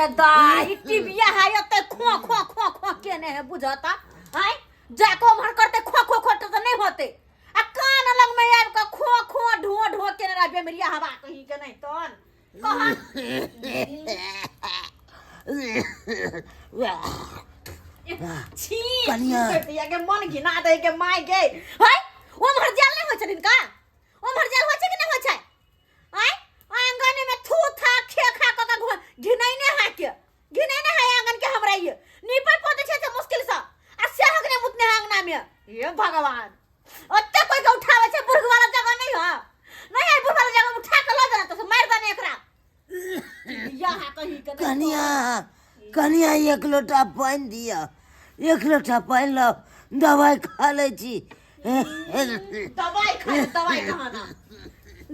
गे दाई टीबिया है एते खो खो खो खो केने है बुझता आय जाके उम्हर करते खो खो खो तो नहीं होते आ कान लग में आबि के खो खो ढो ढो केने रह बेमरिया हवा कहीं के नहीं तन कहा छी कनिया। या के मन घिना दे के माय गे है उम्हर जाल नहीं होय छथिन का उम्हर जाल होय छै कि नहीं होय छै आय आंगन में थू था खे खा क के घिनैने है के घिनैने है आंगन के हमरा ये नीपे पोते छै से मुश्किल से आ सेहक ने मुतने है अंगना में हे भगवान ओते कोई के उठावे छै बुर्ग वाला जगह नहीं है नहीं है बुर्ग वाला जगह उठा के ल जाना तो मार देने एकरा यहाँ कहीं के नहीं। कनिया कनिया एक लोटा पानि दिअ एक लोटा पानि लाउ दवाइ खा लै छी दवाई खा दवाई कहाँ ना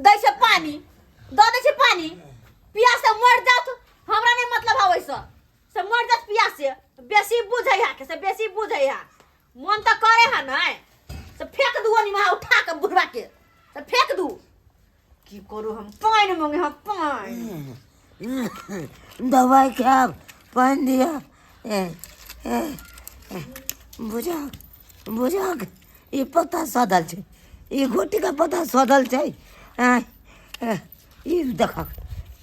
दै छै पानी दऽ दै छै पानी पियास से मर जात हमरा नहीं मतलब है ओइसँ से मर जात पियास से बेसी बुझै है के से बेसी बुझै है मन तऽ करे है नहीं से फेंक दू ओनी वहाँ उठा के बुढ़वा के से फेंक दू की करू हम पानि मांगे हम पानि दवाइ खायब पानि दिअ ए ए ए, बुझा बुझा ई पत्ता सधल छै ई गोटीके पत्ता सधल छै आँय, ए, ई देखक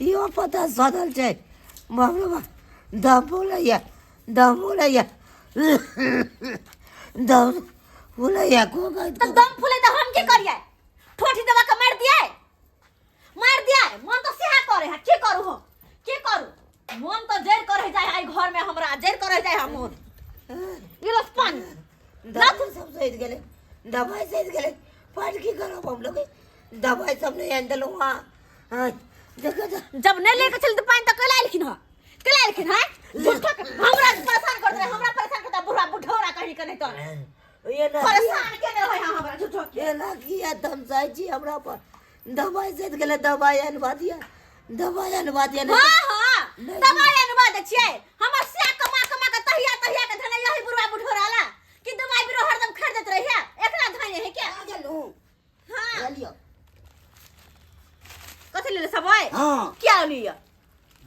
इहो पत्ता सधल छै बाप रे बाप दम फुलैया दम फुलैया दम फुलैया खोखैत तऽ दम फूले तऽ हम की करियै ठोठी दबा के मारि दियै मारि दियै मन तऽ सेहा करे है की करू हम की करू मन तऽ जरि करे जाय है घर में हमरा जरि करे जाय है मन ई लस पानी दवाइ सब सधि गेलै दवाइ सधि गेलै पर की करब हम लोग दवाइ सब नहि आनि देलहुँ अहाँ हँ देखो तऽ जब नहीं लेके चल तो पानी तो कैला एलखिन हँ कैला एलखिन हँ झूठो के हमरा परेशान कर दे हमरा परेशान कर दे बुढ़ा बुढ़ौरा कहीं के नहीं तो एना परेशान केने रहे हँ हमरा झूठो के एना किया तमसाइ छी हमरा पर दवाइ सधि गेलै दवाइ अनबा दिअ दवाइ अनबा दिअ हाँ हाँ दवाई अनबा दै छियै हमर से कमा कमा के तहिया तहिया के धने यही बुढ़वा बुढ़ौरा ला कि दवाई बिरो हरदम खरीदत रहिया एकरा धने है क्या आ गेलहुँ हाँ लिअ कथी लेले सब ओए हाँ क्या लिया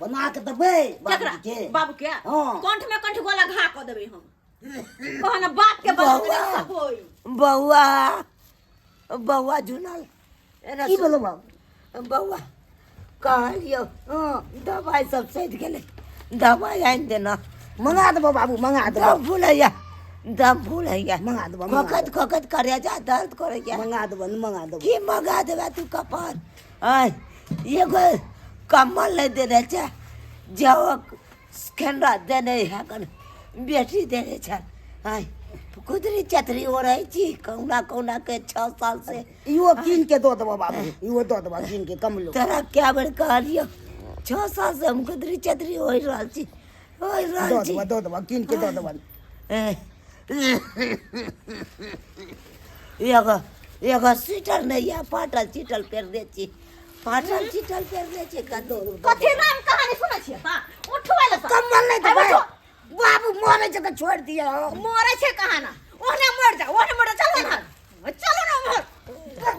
बना के देबै केकरा बाबूजी के बाबू के हाँ। कंठ में कंठ गोला घा क देबै हम कहन बाप के बना बौआ। सब होई बौआ बौआ झुनल एना की भेलौ बाबू बौआ कहलियौ हाँ दवाइ सब सधि गेलै दवाइ आनि देना मंगा देबो बाबू मंगा देबो दम फूलैया दम फूलैया मंगा देबो मंगा खोखत खोखत करे जा दर्द करैया मंगा देबो न मंगा देबो की मंगा देबे तू कपार आय एगो कम्बल नहि देने छै जाओ खेनरा देने है कन बेटी देने छै आय कुदरी चतरी ओढ़ै छी कहुना कहुना के 6 साल से इहो कीन के दऽ देबो बाबू इहो दऽ देबो कीन के कमलो तोरा कए बेर कहलियौ 6 साल से हम कुदरी चतरी ओढ़ि रहल छी ओढ़ि रहल दऽ छी देबो दऽ देबो कीन के दऽ देबो एगो एगो स्वेटर नहि यऽ फाटल चिटल पहिरने छी फाटल चिटल पहिरने छी कतौ कथी राम कहानी सुनै छियै हाँ उठबै लए सब। कम्बल नहि देबै उठो। बाबू मरै छै तऽ छोड़ि दिअ मरै छै कहाँ ना ओहने मर जा ओहने मर जा चलो ना चलो ना उम्हर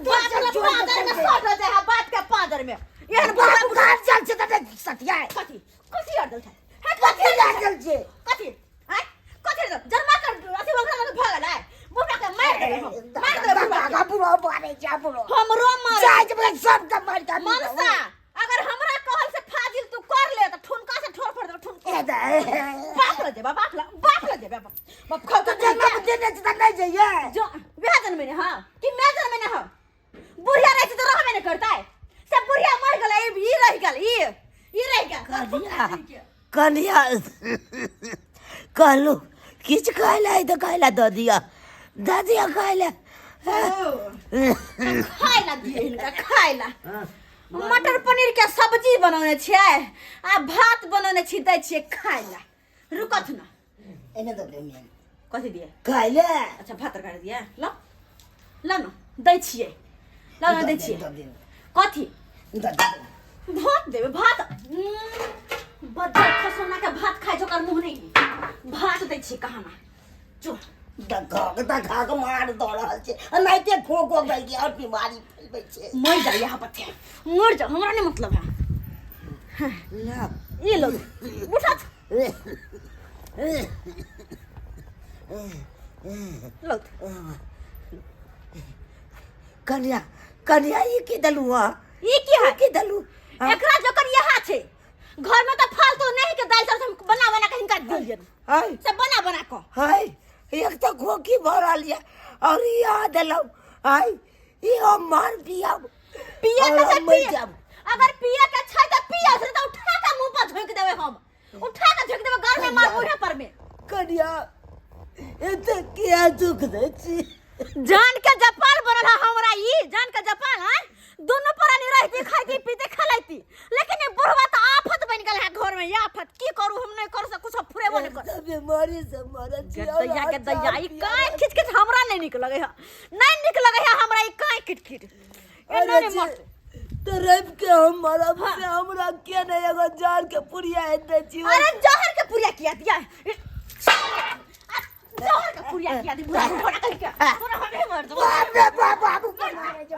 बाप के पाँजर में सट जाय है बाप के पाँजर में एहन बुढ़ा बाबू घर चल छै तऽ सटिया कथी कथी अड़दल छै हे कथी कथी लागल छै कथी आय कथी अड़दल जन्मा कर अथी ओकरा लग भगल आय बुढ़ा के मार देबै हम मार देबै बुढ़ा के। बुढ़ो मारै छै बुढ़ो हमरो मार जाइ छै सबके मारि के मनसा अगर हमरा कहल से फाजिल तू कर ले त ठुनका से ठोर फोड़ देबै ठुनका बाप ल जेबा बाप ल बाप ल जेबा बाप बाप खा तऽ जन्म देने छै तऽ नहि जइयै जो वएह जन्मे ने हाँ कि मैं जन्मे ने हाँ बुढ़िया रहै छै तऽ रहबे ने करतै से बुढ़िया मर गेलै ई रहि गेल ई ई रहि गेल कनिया कनिया कहलहुँ किछु खाय लए तऽ खाय लए दऽ दिअ दऽ दिअ खाय लए खाय ला दिए हिनका खाय ला मटर पनीर के सब्जी बनौने छियै आ भात बनौने छी दै छियै खाय ला रुकत ना एने दऽ दे मेन कथी दिए खाय ले अच्छा भात तरकारी दिए ल ल न दै छियै ल न दै छियै दऽ दे कथी दऽ दे भात देबै भात बज्जर खसौना के भात खाइ छै ओकर मुँह नहि भात दै छियै कहाँ जो देखा के देखा के मार दऽ रहल छै एनाहिते खो खो करके और बीमारी फैलबै छै मर जा यहाँ पर थे मर जा हमरा नहीं मतलब है ला ई लो उठत लो। कन्या, कन्या, ई की देलू अहाँ? ई की है? की देलू? एकरा जोकर यहाँ छै घर में, तो फालतू नहीं के दाल चावल हम बना बना के हिनका दिलियन। हाय। सब बना बना के। हाय, एक तऽ खोखी भऽ रहल यऽ और ई अहाँ देलहुँ। हाय, ई हम मार पियब। पिए और के छै हम मरि पिए। जायब। अगर पिए के छै तऽ पिए, से तऽ उठा के मुंह पर झोंक देबै हम, उठा के झोंक देबै घर में, मार बूढ़े पर में। कन्या, एते किया दुख दै छी? जान के जापान बनल है हमरा ई, जान के जापान है। दोनों प्राणी रहती, खाती, पीते, खलैती, लेकिन ये बुढ़वा तो आफत बन गेल है घर में, ये आफत। की करू हम? नहीं कर सक कुछ, फुरेबो नहीं कर। सब बीमारी से मरल छी। और दैया के दैया, ई अचार काय खिच खिच हमरा नहीं निक लगे है, नहीं निक लगे है हमरा ई काय किट किट। अरे नहीं जे, मरते। तो रवि के हम मरब से हमरा के नहीं एगो जान के पुरिया हेतै छी। अरे, जहर के पुरिया किया दिया, जहर के पुरिया किया दी बुढ़ा बुढ़ा कह के तोरा हमें मर दो। बाप रे बाप, बाबू के मारे जो।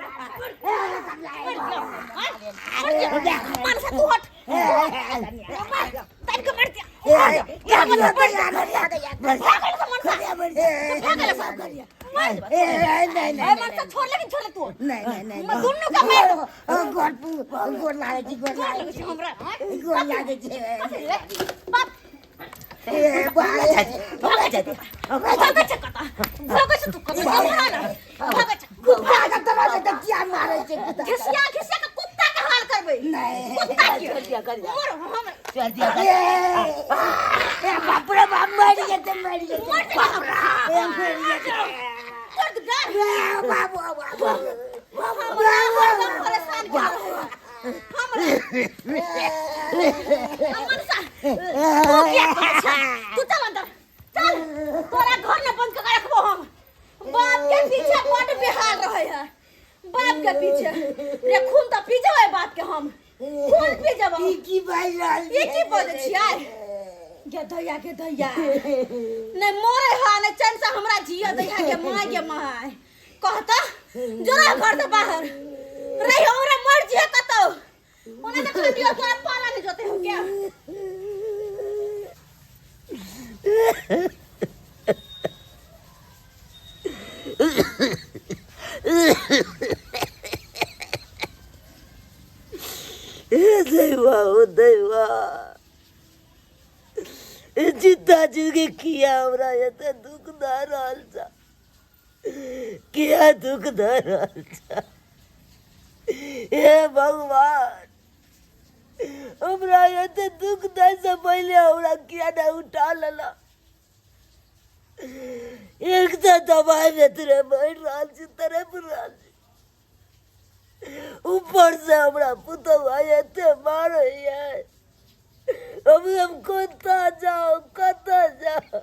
मन से तू हट, तन के मर दिया। ए मन से छोड़, लेकिन छोड़ ले तू। नहीं नहीं नहीं। मैं दुन्नू का मार दो। गोर गोर लागै छी, गोर गोर लागै लगै छी। छै हमरा? हाँ? गोर लागै छी। बाप। ए, भागै छै, भागै छै कतऽ भागै छै तू? कतऽ हमरा ना भागै छै? कुत्ता के तरह से तऽ किया मारै छै कुत्ता? घिसिया घिसिया के कुत्ता के हाल करबै। नहीं। कुत्ता के मोर हम। ए, ए, बाप रे बाप, मरि जेतै, मरि जेतै। मर जेतै हम। ए, मरि जेतै। तोड़ दे डार। ए, बाबू, बाबू, हमरा हरदम परेशान के रहै हमरा। अमन सा तू किया कहै छै? तू चल अंदर चल, तोरा घर में बंद कऽ के रखबो हम। बाप के पीछे बड बेहाल रहे है, बाप के पीछे रे। खून तऽ पी जेबै बाप के, हम खून पी जेबै। ई की बाजि रहल ई की बजै छियै? गे दैया, गे दैया, नहि मरे हा नहि चैन से हमरा जिय दैया। गे माय, गे माय, कहता जोरा घर से बाहर रही हमरा, मर जिय कतौ ओना तऽ खटियो तोरा पाला नहि जोते हम क्या। हे दैवा, ओ दैवा, जिंदा जिंदगी किया हमरा एते दुख दऽ रहल छ? किया दुख दऽ रहल छ हे भगवान? हमरा एते दुख दै से पहिले हमरा किया नहि उठा लेलक? एक तऽ दबाइ मे तोरे मरि रहल छी, तड़पि रहल छी, ऊपर से हमरा पुतहु एते मारैया। अब हम कतऽ जाउ, कतऽ जाउ?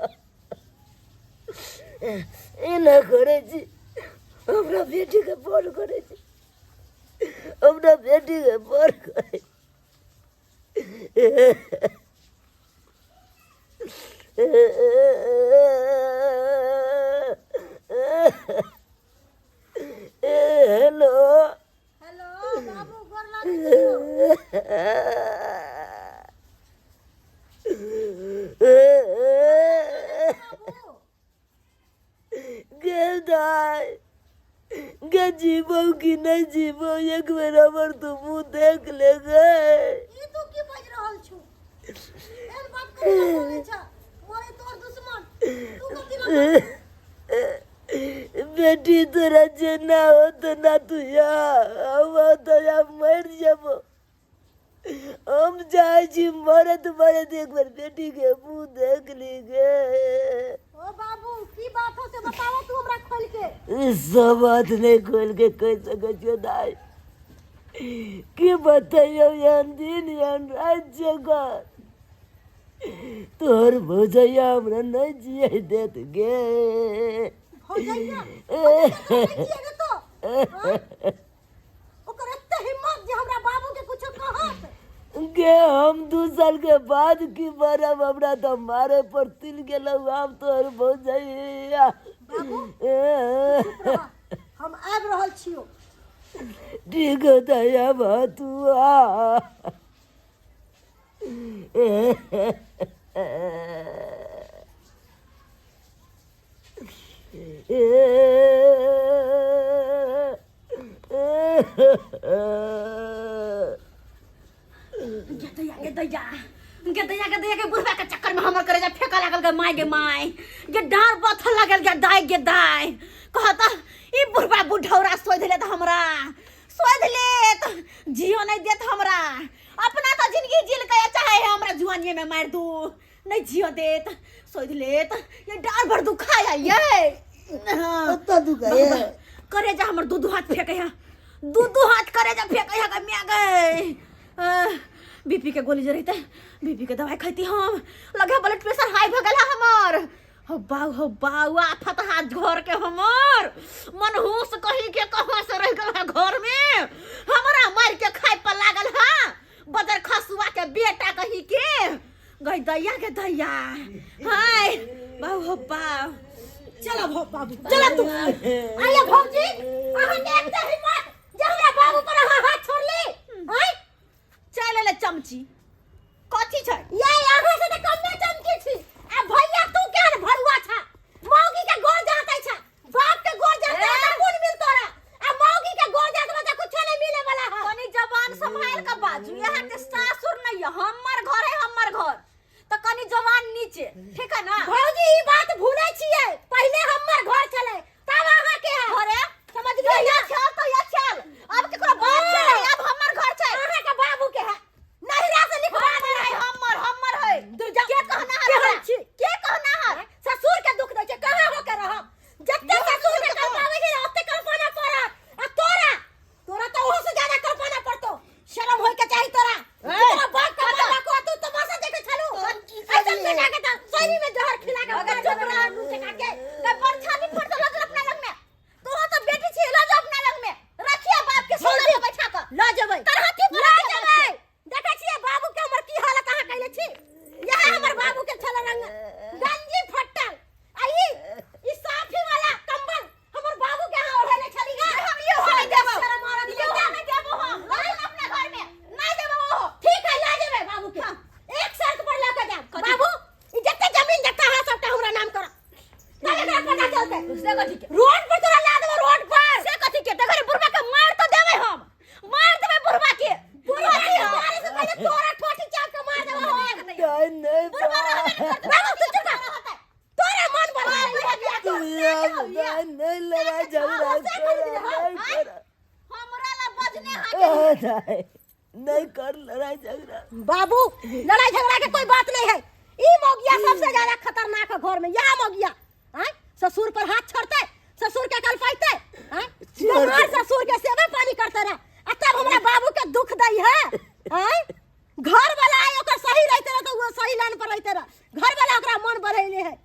एना करै छी, हमरा बेटीके फोन करै छी, हमरा बेटीके फोन करै छी। हेलो। हेलो बाबू, गोर लागै छियौ। बाबू। गे दाइ गे, जीबौ कि नहि जीबौ, एक बेर हमर तू मुँह देख ले गे। ई तू की बाजि रहल छु? एहन बात कथी लए बोलै छ? मरे तोर दुश्मन, तू कथी लए मरतौ? बेटी, तोरा जेना हो तेना तू या, हम तो या मरि जेबो। हम जाइ छी मरत मरत एक बेर बेटी के मुँह देख ली गे। ओ बाबू, की बात हो से बतावा तू हमरा खोल के। ई सब बात नहि खोल के कहि सकै छियौ दाइ, की बतैयौ, एहन दिन एहन राति छै गर। तोहर भौजैया हमरा नहि जियै देत गे। भौजैया? भौजैया तोरा नहि जियै देतौ? हाँ? ओकर एते हिम्मत जे हमरा बाबू के कुछो कहत? गे, हम 2 साल के बाद की मरब, हमरा तऽ मारे पर तिल गेलौ आब तोहर भौजैया। बाबू, चुप रह, हम आबि रहल छियौ। ठीक हो दया, तू आ। गे दैया, गे दैया, गे दैया, गे दैया, गे बुढ़वा के चक्कर में हमर करेजा फेंका लागल गे माय, गे माय, गे डाँड़ बथल लागल गे दाय, गे दाय। कहता ई बुढ़वा बुढ़ौरा सोधि लेत हमरा, सोधि लेत, जियो नहीं देत हमरा। अपना तो जिंदगी जिल के चाहे है हमरा जुआनिये में मार दू, नहीं जियो देत, सोधि लेत। ये डाँड़ भर दुखाया ये। कतऽ दुखाया? करेजा हमर दू दू हाथ फेंके है, दू दू हाथ करेजा फेंके है गे मिया गे। बीपी के गोली जे रहिते, बीपी के दवाई खैती हम। लगे ब्लड प्रेशर हाई भ गेल है हमर। हो बाऊ, हो बाऊ, आफत हाथ घर के हमर मनहूस कही के कहाँ से रह गेल है घर में। हमरा मार के खाए पर लागल है बदर खसुआ के बेटा कही के। गई दैया के दैया, हाय बाऊ, हो बाऊ। चला भौ बाबू, चला तू। आइए भौजी, अहाँ के एकटा हिम्मत जे हमरा बाबू पर अहाँ हाथ छोड़ली। आइ चल ले चमची कथी छै? ये अहाँ से तऽ कमे चमकी छी। आ भैया तू केहन भरुआ छा, मौगी के गोर जातै छा, बाप के गोर जातै त कोन मिल तोरा? आ मौगी के गोर जातबै त कुछो नहीं मिले वाला है। कनी जबान संभाल के बाजू, यहाँ के सासुर नहीं है, हमर घर है, हमर घर। तो कनी जबान नीचे, ठीक है ना? भौजी ई बात भूलै छियै, पहिले हमर घर छलै तब अहाँ के है। घरे समझ गेलियै या ना? चल तो या चल, अब केकरो बाप के है, अब हमर घर छै। अहाँ के बाबू के है, नहिरा से लिखवा हमर देने है, है। हमर, हमर है। दुर्जा, के कहना है केहन हमरा? छी? के कहना है? ससुर के दुख दै छै, कहाँ हो के रहब? जते ससुर के कल्पाबै छै ओते कल्पना पड़त। आ तोरा, तोरा तऽ ओहो से ज्यादा कल्पना पड़तो। शरम होय के चाही तोरा। तोरा बाप के मारला को तू तमाशा देखे छलू। ऐसन बेटा के तऽ शरीर में जहर खिला के अगर चुप रह, नीचे काट के। के परछानी फट लग अपना लग में। तू तो बेटी छी, लऽ जा अपना लग में। रखिए बाप के सोना पे बैठा के। लऽ जेबै। तरहथी पर लऽ रखिए जेबै। बाप के। देखै छियै बाबू के हमर की हालत अहाँ कैले छी। यह हमर बाबू के छल रंग गंजी फटल। आ ई साफी वाला कंबल हमर बाबू के अहाँ ओढ़ेले छली गा। हम इहो नहीं देबो। शरम औरत इहो बेटा। नहीं देबो हम। लऽ जाउ अपना घर में। नहीं देबो ओहो। ठीक है, लऽ जेबै बाबू के। एक शर्त पर लऽ के जायब। कथी? बाबू, ई जते जमीन जत्था है सबटा हमरा नाम करऽ। तब एकरा पता चलतै। से कथी के? रोड पर तोरा ला देबो, रोड पर। से कथी के? देखो रे बुढ़बा के मार तो देबै हम। मार देबै बुढ़बा के। बुढ़बा के मारे से पहिले तोरा ठोठी चाप के मार देबो हम। नहीं, नहीं, बुढ़बा रहबे नहीं करतै। बाबू, तू चुप रह। तोरा मन बढ़ा है बियाह के। तू अब नहीं लड़ाई झगड़ा कर, नहीं कर। हमरा ला बजने हाथ। नहीं, नहीं कर लड़ाई झगड़ा। बाबू, लड़ाई झगड़ा के कोई बात नहीं है। ई मौगिया सबसे ज्यादा खतरनाक है घर में। यह मौगिया आय ससुर पर हाथ छोड़ते, ससुर के कल पाइते, आय हमार ससुर के सेवा पानी करते रह। आ तब हमरा बाबू के दुख दई है। आय घर वाला आय ओकर सही रहते रह तो वो सही लाइन पर रहते रह। घर वाला ओकरा मन बढ़ैले है।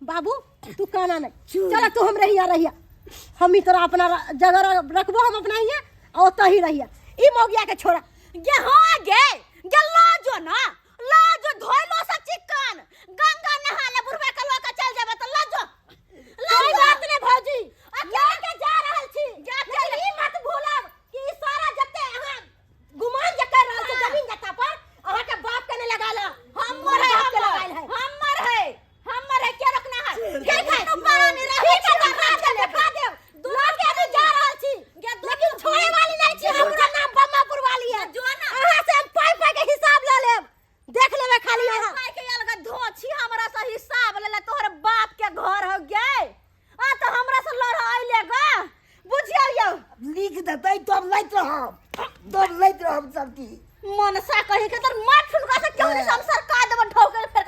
बाबू तू काना नहीं, चल तू हम रहिया रहिया, हम ही तोरा अपना जगह रखबो, हम अपना हिया आ ओतऽ ही रहिया। ई मौगिया के छोड़ा। गे हाँ गे, गे ला जो ना, ला जो धोइलो से चिकन गंगा नहा ले बुढ़वा के लऽ के चल जेबै तऽ ला जो। ला कोई जो। बात नहीं भौजी, लऽ के जा रहल छी, लेकिन ई मत भूलब कि ई सारा जते अहाँ गुमान जे कर रहल छी जमीन जत्था पर, अहाँ के बाप के नहीं लगाल है। हमर है, बाप के हमर लगायल है। हमर है, हमर है, के रखना है? ठीक है, दुनू प्राणी रहै ठीक है, छै तऽ तऽ रात के देखा देब। लऽ के अभी जा रहल छी, लेकिन छोड़े वाली नहीं छी। हमरा नाम बम्मापुर वाली है। जो ना। अहाँ से हम पाई पाई के हिसाब लऽ लेब, देख लेबै खाली अहाँ। पाई के अलग धोछी हमरा से हिसाब ले ले, तोहर बाप के घर हो गए। आ तऽ हमरा से लड़ाई ले गा, बुझियौ यौ। लिख देतै तब लैत रहब, तब लैत रहब सब चीज। मनसा कही के तोर माथ फुनका से क्यों नहीं हम सरका देबो, ठोकर फेर